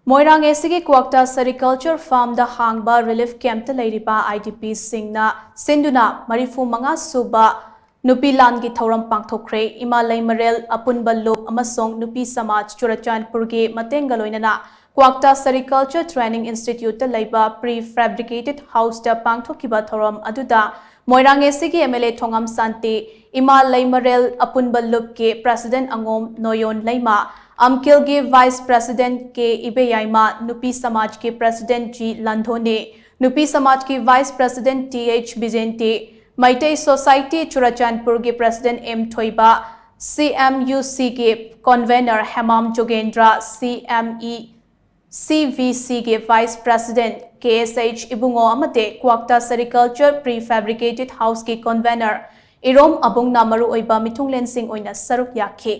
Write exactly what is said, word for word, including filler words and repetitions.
ꯃꯣꯏꯔꯥꯡ ꯑꯦꯁꯤꯒꯤ ꯀ꯭ꯋꯥꯛꯇꯥ ꯁꯦꯔꯤꯀꯜꯆꯔ ꯐꯥꯔꯝꯗ ꯍꯥꯡꯕ ꯔꯤꯂꯤꯐ ꯀꯦꯝꯞꯇ ꯂꯩꯔꯤꯕ ꯑꯥꯏ ꯗꯤ ꯄꯤꯁꯤꯡꯅ ꯁꯤꯟꯗꯨꯅ ꯃꯔꯤꯐꯨ ꯃꯉꯥ ꯁꯨꯕ ꯅꯨꯄꯤ ꯂꯥꯟꯒꯤ ꯊꯧꯔꯝ ꯄꯥꯡꯊꯣꯛꯈ꯭ꯔꯦ꯫ ꯏꯃꯥ ꯂꯩꯃꯔꯦꯜ ꯑꯄꯨꯟꯕ ꯂꯨꯞ ꯑꯃꯁꯨꯡ ꯅꯨꯄꯤ ꯁꯃꯥꯖ ꯆꯨꯔꯆꯥꯟꯄꯨꯔꯒꯤ ꯃꯇꯦꯡꯒ ꯂꯣꯏꯅꯅ ꯀ꯭ꯋꯥꯛꯇꯥ ꯁꯦꯔꯤꯀꯜꯆꯔ ꯇ꯭ꯔꯦꯅꯤꯡ ꯏꯟꯁꯇꯤꯇ꯭ꯌꯨꯠꯇ ꯂꯩꯕ ꯄ꯭ꯔꯤ ꯐꯦꯕ꯭ꯔꯤꯀꯦꯇꯦꯗ ꯍꯥꯎꯁꯇ ꯄꯥꯡꯊꯣꯛꯈꯤꯕ ꯊꯧꯔꯝ ꯑꯗꯨꯗ ꯃꯣꯏꯔꯥꯡ ꯑꯦꯁꯤꯒꯤ ꯑꯦꯝ ꯑꯦꯜ ꯑꯦ ꯊꯣꯉꯥꯝ ꯁꯥꯟꯇꯤ, ꯏꯃꯥ ꯂꯩꯃꯔꯦꯜ ꯑꯄꯨꯟꯕ ꯂꯨꯞꯀꯤ ꯄ꯭ꯔꯦꯁꯤꯗꯦꯟꯠ ꯑꯉꯣꯝ ꯅꯣꯌꯣꯟ ꯂꯩꯃ, ꯑꯝꯀꯤꯜꯒꯤ ꯚꯥꯏꯁ ꯄ꯭ꯔꯦꯁꯤꯗꯦꯟꯠ ꯀꯦ ꯏꯕꯦꯌꯥꯏꯃ, ꯅꯨꯄꯤ ꯁꯃꯥꯖꯀꯤ ꯄ꯭ꯔꯦꯁꯤꯗꯦꯟꯠ ꯖꯤ ꯂꯟꯙꯣꯅꯤ, ꯅꯨꯄꯤ ꯁꯃꯥꯖꯀꯤ vice president T H Bijenti, Meitei society ꯆꯨꯔꯆꯥꯟꯄꯨꯔꯒꯤ president M Thoiba, C M U ꯁꯤꯒꯤ convener Hemam Jogendra, C M E C V ꯁꯤꯒꯤ vice president K S H Ibungo ꯑꯃꯗꯤ ꯀ꯭ꯋꯥꯛꯇꯥ ꯁꯦꯔꯤꯀꯜꯆꯔ ꯄ꯭ꯔꯤ ꯐꯦꯕ꯭ꯔꯤꯀꯦꯇꯦꯗ ꯍꯥꯎꯁꯀꯤ ꯀꯣꯟꯚꯦꯅꯔ ꯏꯔꯣꯝ ꯑꯕꯨꯡꯅ ꯃꯔꯨꯑꯣꯏꯕ ꯃꯤꯊꯨꯡꯂꯦꯟꯁꯤꯡ ꯑꯣꯏꯅ ꯁꯔꯨꯛ ꯌꯥꯈꯤ꯫